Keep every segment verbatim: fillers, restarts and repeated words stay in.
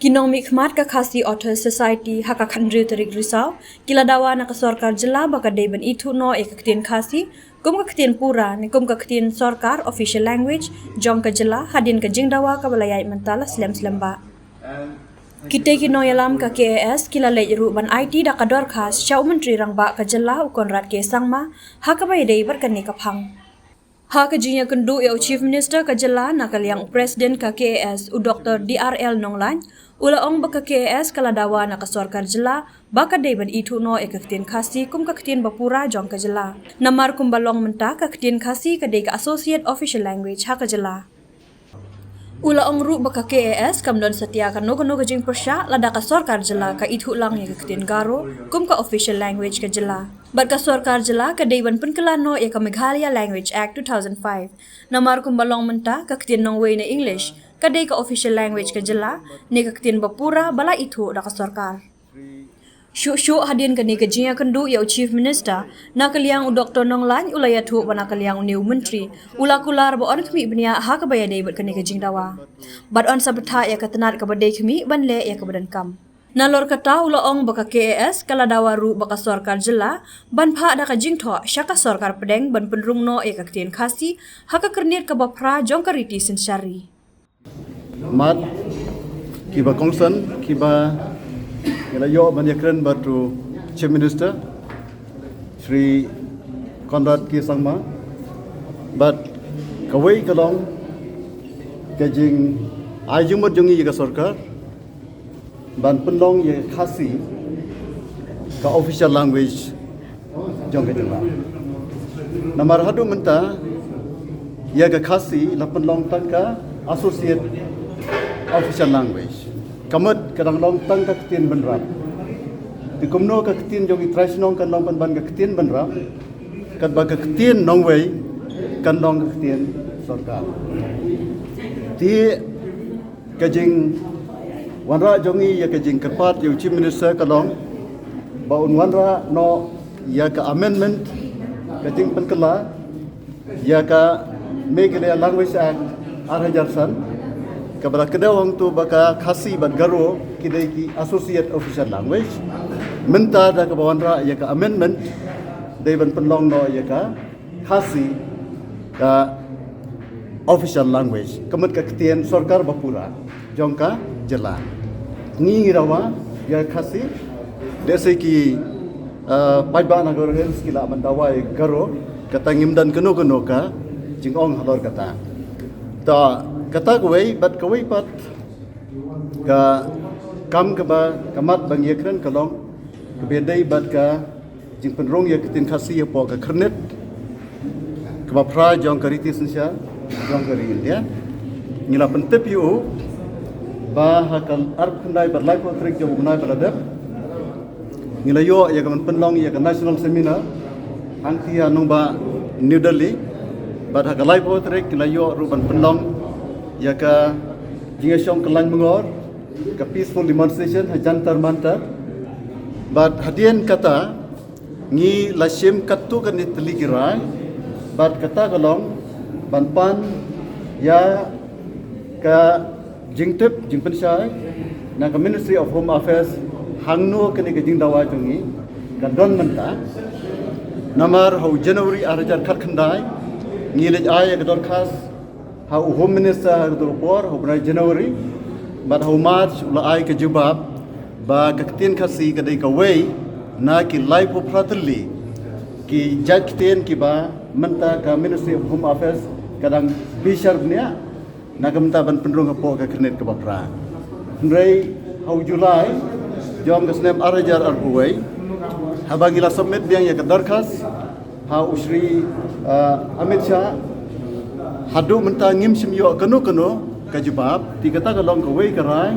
Ki nongmihkhmat ka Khasi Authors Society ha ka khathynriew tarik Risaw ki la dawa na ka sorkar jylla ba ka dei ban ithuh noh ïa ka ktien Khasi kum ka ktien pura ne kum ka ktien sorkar, official language, jong ka jylla hadien ka jingdawa kaba la ïaid mynta la slem slem bah. Kitei ki nongïalam ka K A S ki la leit ruh ban aiti da ka dorkhas sha u Myntri Rangbah ka jylla u Conrad K Sangma ha kaba ïadei bad kane ka phang. Ha ka jingïakynduh ïa u Chief Minister ka jylla na ka liang u President ka K A S u Doctor D R L Nonglait, u la ong ba ka K A S ka la dawa na ka sorkar jylla ba ka dei ban ithuh noh ïa ka ktien Khasi kum ka ktien ba pura jong ka jylla. Namar kumba long mynta ka ktien Khasi ka dei ka associate official language ha ka jylla. U la ong ruh ba ka K A S kam don satia kano kano ka jingpyrshah lada ka sorkar jylla ka ithuh lang ïa ka ktien Garo kum ka official language ka jylla. Bad ka sorkar jylla ka dei ban pynkylla noh ïa ka Meghalaya Language Act two thousand five. Namar kumba long mynta ka ktien nongwei ne English ka dei ka official language ka jylla ne ka ktien ba pura ba la ithuh da ka sorkar. Shuh shuh hadien kane ka jingïakynduh ïa u Chief Minister, na ka liang u Doctor Nonglait u la ïathuh ba na ka liang une u Myntri u la kular ba yn khmih bniah ha kaba ïadei bad kane ka jingdawa. Bad yn sa bthah ïa ka tnat kaba dei khmih ban leh ïa kaba donkam. Nalor kata u la ong ba ka K A S ka la dawa ruh ba ka sorkar jylla ban phah da ka jingthoh sha ka sorkar pdeng ban pynrung noh ïa ka ktien Khasi ha ka kyrniat kaba phra jong ka riti synshar ri. Mat kiba kongsan kiba ngi la ïoh ban ïakren bad u Chief Minister Shri Conrad K Sangma, bad kawei ka long ka jingai jingmut jong ngi ïa ka sorkar ban pynlong ïa ka Khasi ka official language jong ka jylla. Namar haduh mynta ïa ka Khasi la pynlong tang ka associate official language. Ka mut ka dang long tang ka ktien bynrap. Te kumno ka ktien jong ki trai shnong kan long pynban ka ktien bynrap, katba ka ktien nongwei kan long ka ktien sorkar. Te ka jingwanrah jong ngi ïa ka jingkyrpad ïa u Chief Minister ka long ba un wanrah noh ïa ka amendment, ka jingpynkylla ïa ka Meghalaya Language Act ar hajar san, kaba la kdew hangto ba ka Khasi bad Garo ki dei ki associate official language. Mynta da kaba wanrah ïa ka amendment dei ban pynlong noh ïa ka Khasi ka official language, ka mut ka ktien sorkar ba pura jong ka jylla. Ngi ngi dawa ïa ka Khasi, lehse ki, eh, paidbah na Garo Hills ki lah ban dawa ïa ka Garo, kata ngim don kano kano ka jingong halor kata. Ta kata kawei, bad kawei pat ka kam kaba ka mat ba ngi ïakren ka long kaba dei bad ka jingpynrung ïa ka ktien Khasi hapoh ka kyrnit kaba phra jong ka riti synshar jong ka ri India. Ngi la pyntip ïa u ba ha ka arphew khyndai bad laiphew tarik jong u bnai ba la dep ngi la ïoh ïa ka ban pynlong ïa ka national seminar hangtei ha nongbah New Delhi. Bad ha ka laiphew tarik ngi la ïoh ruh ban pynlong ïa ka jingïashong kyllaiñ myngor, ka peaceful demonstration ha Jantar Mantar. Bad hadien kata ngi la shim katto katne tylli ki rai, bad kata ka long ban pan ïa ka jingtip jingpynshai na ka Ministry of Home Affairs hangno kane ka jingdawa jong ngi ka don mynta. Namar ha u January ar hajar khatkhyndai ngi leit ai ïa ka dorkhas ha u Home Minister ha kato ka por, ha u bnai January, bad ha u March u la ai ka jubab ba ka ktien Khasi ka dei kawei na ki laiphew phra tylli ki jait ktien kiba mynta ka Ministry of Home Affairs ka dang bishar bniah na ka bynta ban pynrung hapoh ka kyrnit kaba phra. Hynrei ha u July jong ka snem ar hajar arphew wei, haba ngi la submit biang ïa ka dorkhas ha u Shri, ah, Amit Shah, haduh mynta ngim shym ïoh kano kano ka jubab. Te kata ka long kawei ka rai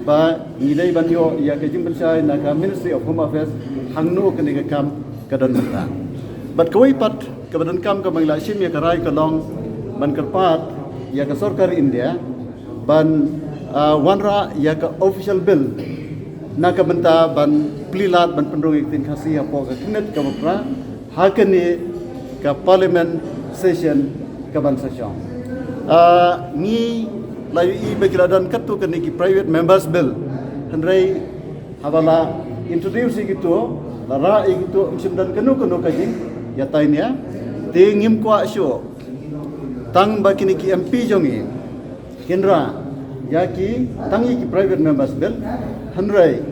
ba ngi dei ban ïoh ïa ka jingpynshai na ka Ministry of Home Affairs hangno kane ka kam ka don mynta. Bad kawei pat kaba donkam kaba ngi la shim ïa ka rai ka long ban kyrpad ïa ka sorkar India ban, ah, wanrah ïa ka official bill na ka bynta ban plie lad ban pynrung ïa ka ktien Khasi hapoh ka kyrnit kaba phra ha kane ka parliament session ka ban sa shong. Ah, ngi La ïohi ba ki la don katto katne ki private members bill. Hynrei haba la introduce ïa kito, la rah ïa kito, ym shym don kano kano ka jingïatainia. Te ngim kwah shuh tang ba kine ki M P jong ngi kin rah ïa ki, tang ïa ki private members bill, hynrei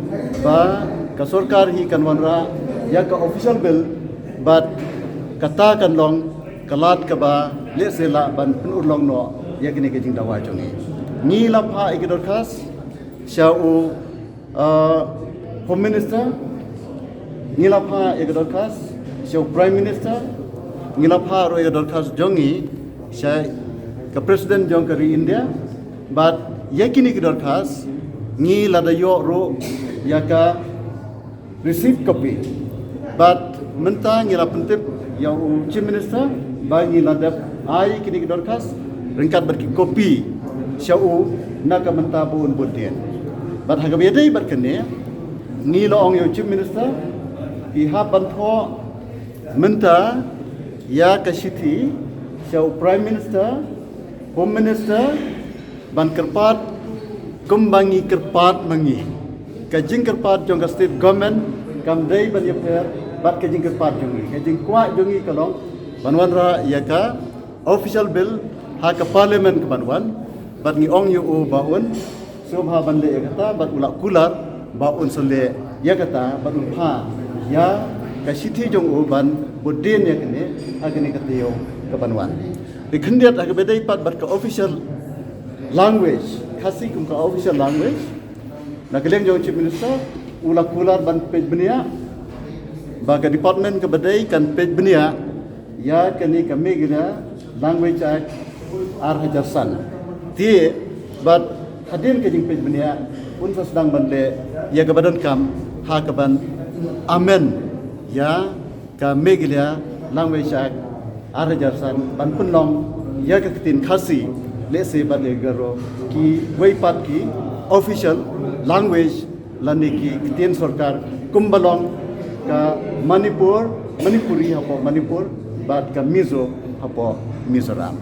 ba ka sorkar hi kan wanrah ïa ka official bill, bad kata kan long ka lad kaba lehse lah ban pynurlong noh ïa kine ki jingdawa jong ngi. Ngi la phah ïa ki dorkhas sha u, uh, Home Minister, ngi la phah ïa ki dorkhas sha u Prime Minister, ngi la phah ruh ïa ki dorkhas jong ngi sha ka President jong ka ri India, bad ïa kine ki dorkhas ngi la da ïoh ruh ïa ka receive copy. Bad mynta ngi la pyntip ïa u Chief Minister ba ngi la dep ai kine ki dorkhas ryngkat bad ki copy sha u na ka bynta ba un bud dien. Bad ha kaba ïadei bad kane, ngi la ong ïa u Chief Minister, phi hap ban thoh mynta ïa ka shithi sha u Prime Minister, Home Minister, ban kyrpad kumba ngi kyrpad ma ngi. Ka jingkyrpad jong ka state government kam dei ban ïapher bad ka jingkyrpad jong ngi. Ka jingkwah jong ngi ka long ban wanrah ïa ka official bill ha ka Parliament ka ban wan, bad ngi ong ïa u ba un sngewbha ban leh ïa kata, bad u la kular ba un sa leh ïa kata, bad un phah ïa ka shithi jong u ban bud dien ïa kane ha kane ka taïew ka ban wan. Te khyndiat ha kaba ïadei pat bad ka official language, Khasi kum ka official language, na ka liang jong u Chief Minister u la kular ban peit bniah, ba ka department kaba dei kan peit bniah ïa kane ka Meghalaya Language Act ar hajar san. Te bad hadien ka jingpeit bniah un sa sdang ban leh ïa kaba donkam ha ka ban amend ïa ka Meghalaya Language Act ar hajar san ban pynlong ïa ka ktien Khasi lehse bad ïa ka Garo, kiwei pat ki official language lane ki ktien sorkar kumba long ka Manipur, Manipuri hapoh Manipur, bad ka Mizo hapoh Mizoram.